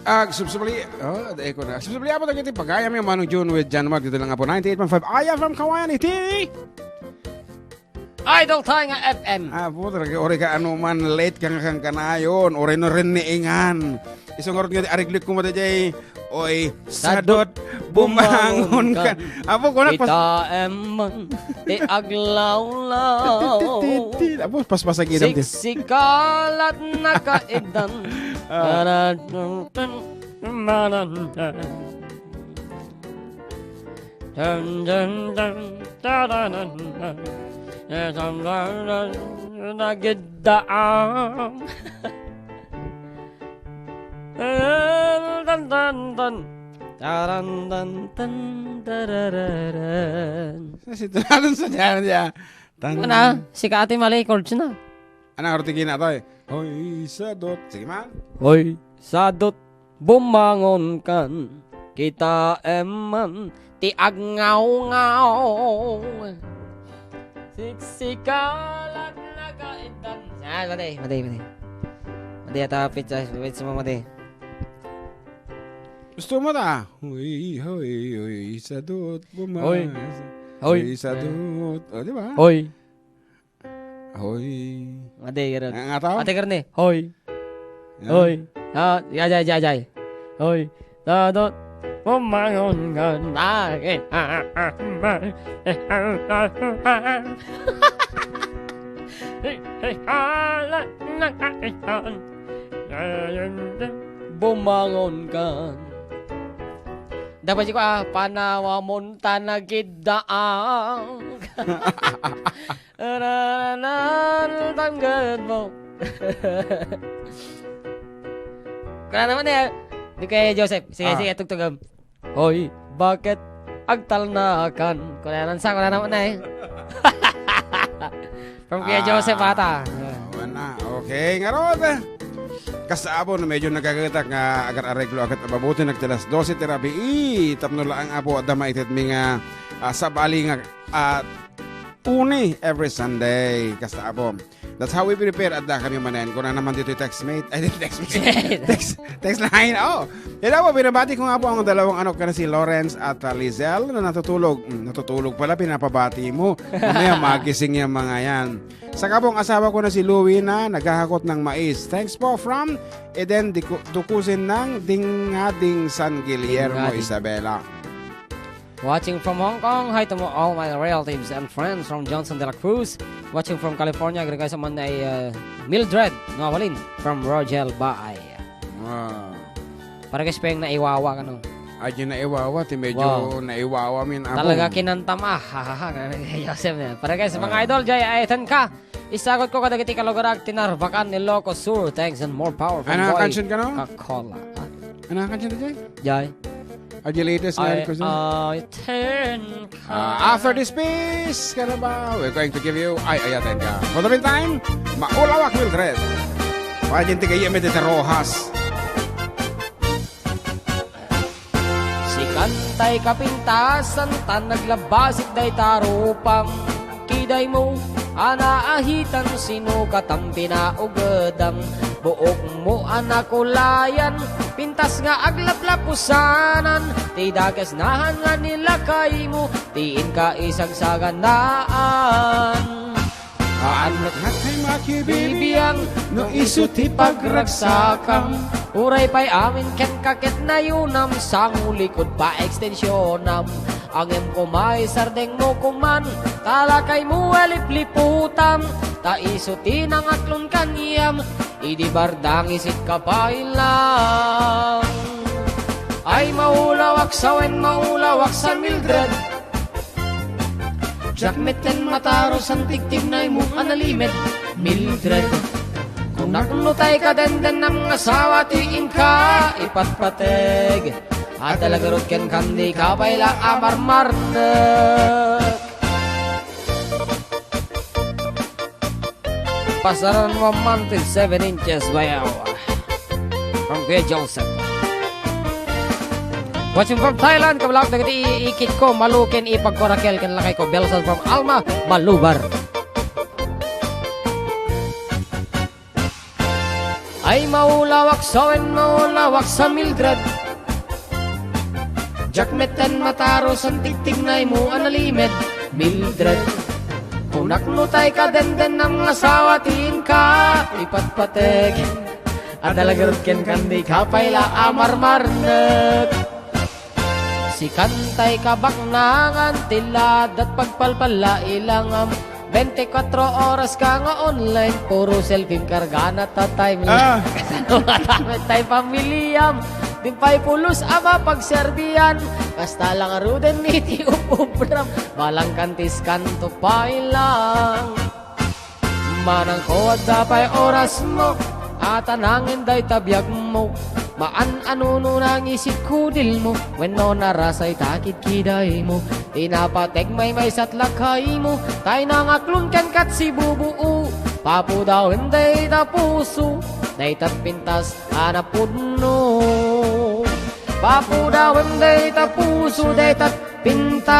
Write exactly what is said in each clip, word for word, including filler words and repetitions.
Agsubsubli, oh, dai ko na. Agsubsubli, apo, dagiti pagayam, Manong June with John Mark, dito lang, apo, ninety-eight point five I F M Kawayan, iti Idol tayo nga F M. Apo, talaga, ori ka, ano man, late ka nga kang kanayon, ori no rin niingan. Isu ngarud nga di areglik ko mo da jay, oy, sadot, bumangon ka. Apo, kunak, pas- Kita em man, ti aglawlaw. Apo, paspasag idam ti. Siksikalat na kaidan. Ah. Tan, tan, tan, tan, tan. Nagiddaam. Tan, tan, tan. Taran, tan, tan, tarararan. Sa sintonadon sa diyan, diyan. Tan- Ano? Sika ati mali chords na. Ano, Rutikina to eh? Hoy, sadot. Sige man. Hoy, sadot, bumangon kan. Kita em man, ti agngawngaw. Siksikalat na kaidan. Ah, madi, madi, madi. Madi ata, pizza, pizza mo, madi. Gusto mo ta? Hoy, hoy, hoy, sadot, bumangon. Hoy. Hoy. Hoy, sadot. O, di ba? Hoy. Hoy. Ate, ganun. Nga, nga tao? Ate Garne, hoy. Yan. Hoy. Ah, jay, jay, jay, jay. Hoy. Dadot. Pumangon ka na. Eh, ah, ah, ah, ah. Eh, eh, ah, la, na, ah, eh, ah. Bumangon ka. Dapat ko, ah, panawa mo ta nagiddaang. Tanggad mo. Kaya naman eh. Di kay Joseph. Sige, Ah. sige, tugtugam. Hoy, bakit agtalnakan? Kaya naman sa, kaya naman eh. From Kuya Ah. Joseph ata. Wala. Okay, ngarud. Kasta, apo, no, medyo nagkagatak nga agar-areglo agad ababuti nagtilas dose ti rabii. Tapno laang, apo, adda maited mi nga, ah, sabali nga, ah, uni every Sunday. Kasta, apo. That's how we prepare. Adda kami manen. Kuna naman dito yung textmate. Ay, di textmate. Text, text line. Oh. Hello, binabati ko nga po ang dalawang anak ko na si Lawrence at, ah, Lizelle na natutulog. Mm, natutulog pala, pinapabati mo. Mamaya magising yung mga yan. Sa kabong asawa ko na si Louie na naghahakot ng mais. Thanks po from Eden Diku-, Dukusin ng Dingading San Guillermo, Dingading. Isabela. Watching from Hong Kong, hi to mo-, all my relatives and friends from Johnson de la Cruz. Watching from California, agregay sa man ay, uh, Mildred Ngawalin from Rogel Baay. Ah. Para guys, peng naiwawa, ano? Ay, di naiwawa, ti medyo Wow. naiwawa, min, apo. Talaga kinantam, ah, ha, ha, ha, nga, Joseph na. Para guys, mga Ah. idol, jay, ay, tan ka. Isagot ko kadagiti kalugarag ti Narvacan, Ilocos Sur. Thanks and more power from Ano nga Boy kansion ka, no? Kakola. Ah. Ano nga kansion, Jay? Jay. Ah, di latest nga Ay, request, no? ay, ten ka. Ah, after this piece, Carabao, we're going to give you Ay, Ay, Aten Ka. For the meantime, maulawak, Mildred. Pwede yung tigayim, Medita Rojas. Sikan tay kapintasan, tan naglabasik dayta rupam. Kidaymo a naahitan, sino katam pinaugedam? Buokmo a nakulayan, pintas nga aglaplapusanan. Ti dakes nahan nga nilakaymo, ti inka isagsaganaan. Aannak nga tay makibibiang no isu ti pagragsakam. Uray pay amin ken kaket nayunam, sangulikud pa ekstensionam. Angem kumay sardengmo kuman, talakaymo a lipliputam. Ta isu ti nangaklon kaniam, idi bardang isit kapailam. Ay maulawak sa wen maulawak sa Mildred. Diak metten mataro san tigtignaymo a nalimed, Mildred. Kunak no tay kadendennam nga asawa ti inka ipatpateg. Adda la garud kenka dika pay la a marmarnek. Pasaran mo man ti seven inches, bayaw. From Kuya Joseph. Watching from Thailand, kabalak dagiti ikit ko, maluken ipagkorakel, ken lakay ko, Belson from Alma, Malubar. Ay, maulawak sa wen, maulawak sa Mildred. Diak metten matarusan tigtignaymo a nalimed, Mildred. Kunak no tay kadendennam nga asawa ti inka ipatpateg. Adda la garud kenka, dika pay la a marmarnek. Sikan tay kabaknangan ti ladat pagpalpalla ilangam. Bente kuatro oras ka nga online, puro selfie kargana ta time. Ah. Kasano nga damit tay pamiliam? Di pay pulos a mapagserbian. Kasta lang ruden iti upubram. Balang kantis kanto pay lang. Manangko, adda pay orasmo, a tanangen dayta biagmo. Maan a nuno nangisit kudilmo, wenno narasay ta kidkidaymo. Ti napateg maymaysa ti lakaymo, tay nangaklon kenka ti sibubuo. Papudawem dayta puso, dayta pintas a napudno. Papudawem dayta puso, dayta pintas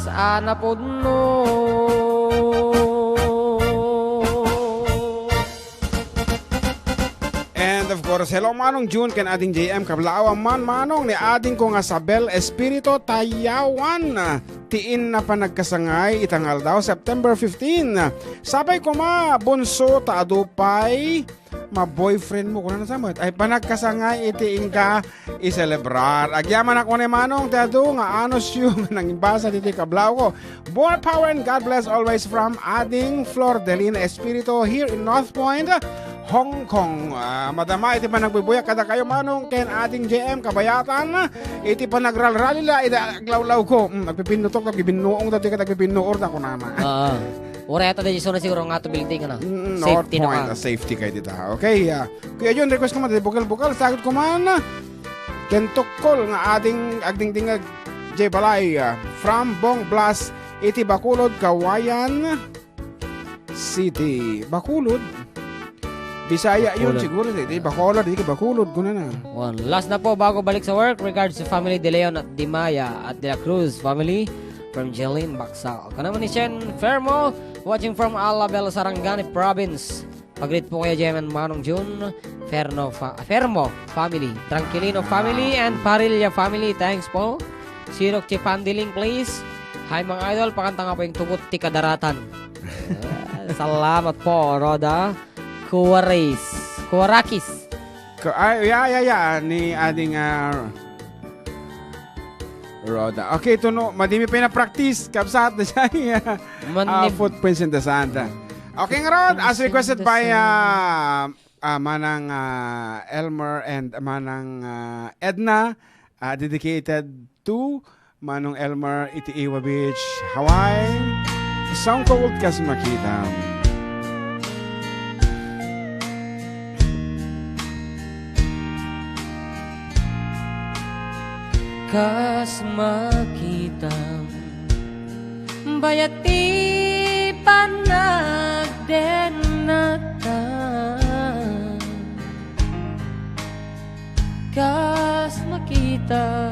a napudno. And of course, hello, Manong June, ken Ading J M, kablaaw man, Manong, ni adingko nga Sabel Espirito Tayawan, ti inna panagkasangay ita nga aldaw, September fifteen. Sapay koma, bunso, ta adu pay ma-boyfriend mo, kunana sa met, ay panagkasangay iti inka i-celebrar. Agyamanak unay, Manong, ti adu nga anusyo nga nangimbasa ditoy kablaaw ko. More power and God bless always from Ading Flor Delina Espirito here in North Point, Hong Kong. Ah, madama iti panagbuybuyag kadakayo, Manong, ken Ading J M kabayatan, iti panagralrali la iti aglawlaw ko. Mm, agpipinnutok, agpipinnuong, dati ket agpipinnuor, ta kunana. Ah. Uray ata daydi sona siguro nga ato building, ano? Mm, North Point, ah, safety kay dita. Okay, ah, Kuya Jun, request ko man, daydi bukal-bukal, sagot ko man, ah, ken tukkol nga ading agdingdingag, J Balay, ah, from Bong Blas, iti Bacolod, Cauayan City. Bacolod? Bisaya yun Bacolod. Siguro, di, di Bacolod, di Bacolod, kunana. One. Last na po, bago balik sa work, regards to family De Leon at Dimaya at De La Cruz family from Jeline Baksaw. Kanaman ni Shen Fermo, watching from Alabel, Sarangani Province. Pag-greet po kay J M and Manong June, Ferno fa-, Fermo family, Tranquilino family, and Parilla family. Thanks po. Sirok Chipandiling, please. Hi, mga idol. Pakanta nga po yung Tubot ti Kadaratan. Eh, salamat po, Roda. Kuwaris. Kuwarakis. Ka-, ay, ya, ya, ya, ni ading, ah, Roda. Okay, tuno, madimi pa na practice. Kabsat na siya. Man-, ah, ni- Footprints in the Sand. Okay, nga, Rod, as requested by, ah, ah, Manang, ah, Elmer and Manang, ah, Edna, ah, dedicated to Manong Elmer iti Iwa Beach, Hawaii. Song called Kas Makitam. Kas makitam, bayat ti panagdennatam. Kas makita,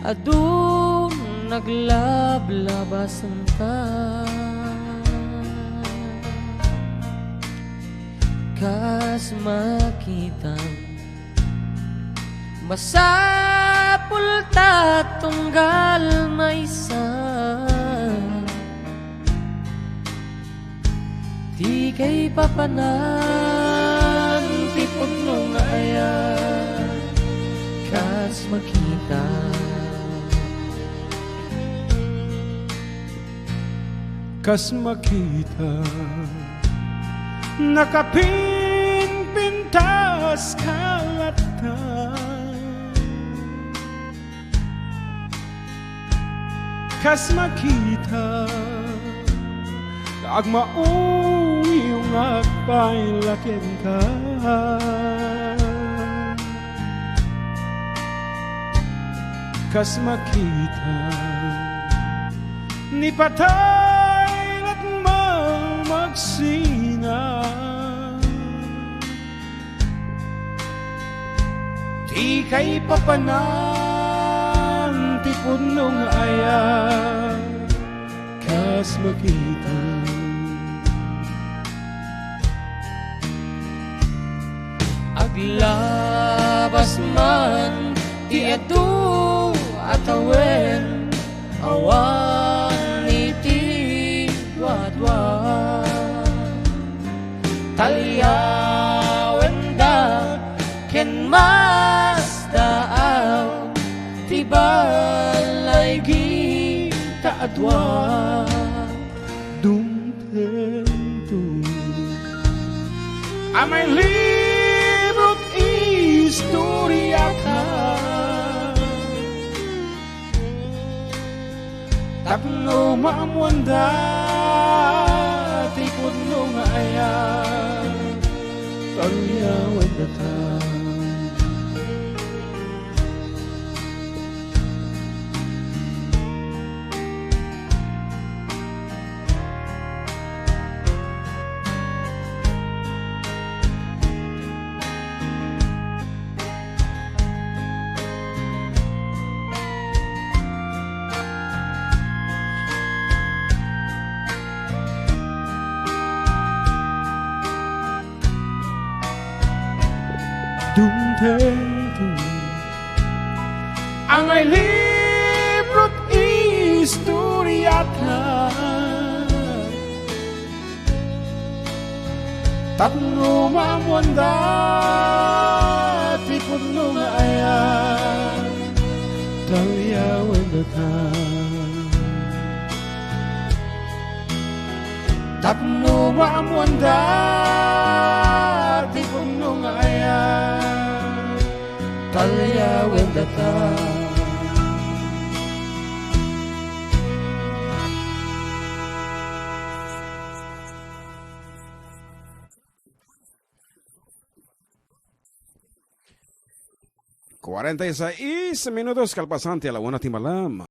adu naglablabasenta. Kas makita, masapul ta tunggal maysa. Ti kaipapanan ti pudno nga ayat, kas makita. Kas makita, nakapinpintas ka latta. Kas makita, agmauyo nga agpaila kenka. Kas makita, ni patay latmo magsina. Ti kaipapanan ti pudno nga ayat, kas makita. Labas man ti adu a tawen, awan iti duadua. Talyawenda ken masdaaw ti balay kita a dua. Dumtengto. Amay librot istoriata. Tapno maammoanda ti pudno nga ayat, talyawendata. Dumtengto. Angay librot istoriata. Tapno maammoanda ti pudno nga ayat, talyawendata. Tapno maammoanda ti pudno nga ayat, talyawendata. Cuarenta y seis minutos kalpasan ti ala una ti malam.